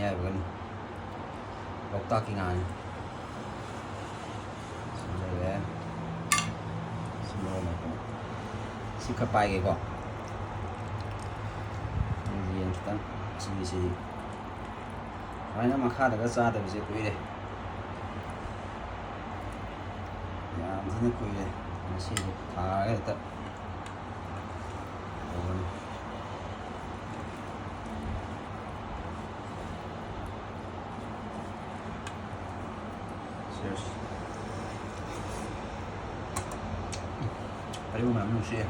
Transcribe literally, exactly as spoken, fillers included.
ꯍꯥꯏꯕꯒꯅꯤ꯫ ꯂꯣꯛꯇꯥꯛꯀꯤ ꯉꯥꯅꯤ꯫ ꯁꯤ ꯂꯩꯔꯦ꯫ ꯁꯤ ꯃꯣꯔꯣꯛ ꯃꯦꯠꯄꯅꯤ꯫ ꯁꯤ ꯈꯔ ꯄꯥꯏꯒꯦꯀꯣ꯫ ꯌꯦꯟ ꯈꯤꯇꯪ꯫ ꯁꯤꯒꯤꯁꯤꯗꯤ ꯁꯨꯃꯥꯏꯅ ꯃꯈꯥꯗꯒ ꯆꯥꯗꯕꯁꯦ ꯀꯨꯏꯔꯦ꯫ ꯌꯥꯝ ꯊꯤꯅ ꯀꯨꯏꯔꯦ꯫ ꯉꯁꯤꯗꯤ ꯊꯥꯔꯒ ꯍꯦꯛꯇ ꯇꯧꯕꯅꯤ꯫ Cheers꯫ ꯍꯩꯕꯨ ꯃꯌꯥꯝ ꯅꯨꯡꯁꯤꯑꯦ꯫